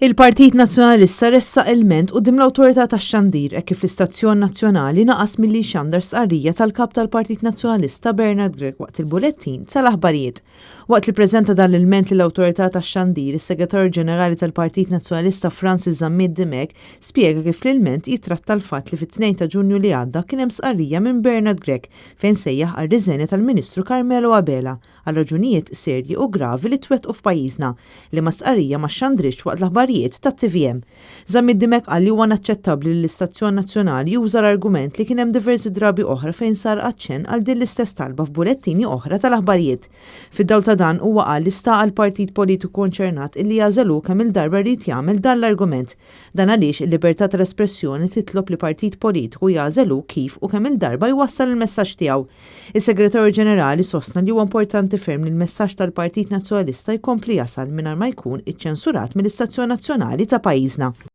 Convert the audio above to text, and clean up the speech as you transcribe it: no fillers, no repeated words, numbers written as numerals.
Il-Partit Nazzjonalista ressaq ilment quddiem l-Awtorità tax-Xandir hekk kif l-istazzjon nazzjonali naqas milli jxandar stqarrija tal-Kap tal-Partit Nazzjonalista Bernard Grech waqt il-bulettin tal-aħbarijiet. Waqt li ppreżenta dan l-ilment lill-Awtorità tax-Xandir, is-Segretarju Ġenerali tal-Partit Nazzjonalista Francis Zammit Dimech spjega kif l-ilment jitratta l-fatt li fit-2 ta' Ġunju li għadda kien hemm stqarrija minn Bernard Grech fejn sejjaħ għar-riżenja tal-Ministru Carmelo Abela għal raġunijiet serji u gravi li twettqu f'pajjiżna, liema stqarrija ma xxandritx waqt l-aħbarijiet tat-TVM. Zammit Dimech qal li huwa inaċċettabbli li l-istazzjon nazzjonali juża l-argument li kien hemm diversi drabi oħra fejn sar aċċenn għal din l-istess talba f'bulettini oħra tal-aħbarijiet. Fid-dawl ta' dan huwa qal li sta għall-partit politiku konċernat illi jagħżel hu kemm-il darba jrid jagħmel dan l-argument. Dan għaliex il-libertà tal-espressjoni titlob li partit politiku jagħżel hu kif u kemm-il darba jwassal il-messaġġ tiegħu. Is-Segretarju Ġenerali sostna li huwa importanti ferm li l-messaġġ tal-Partit Nazzjonalista jkompli jasal mingħajr ma jkun iċċensurat mill-istazzjon nazzjonali ta' pajjiżna.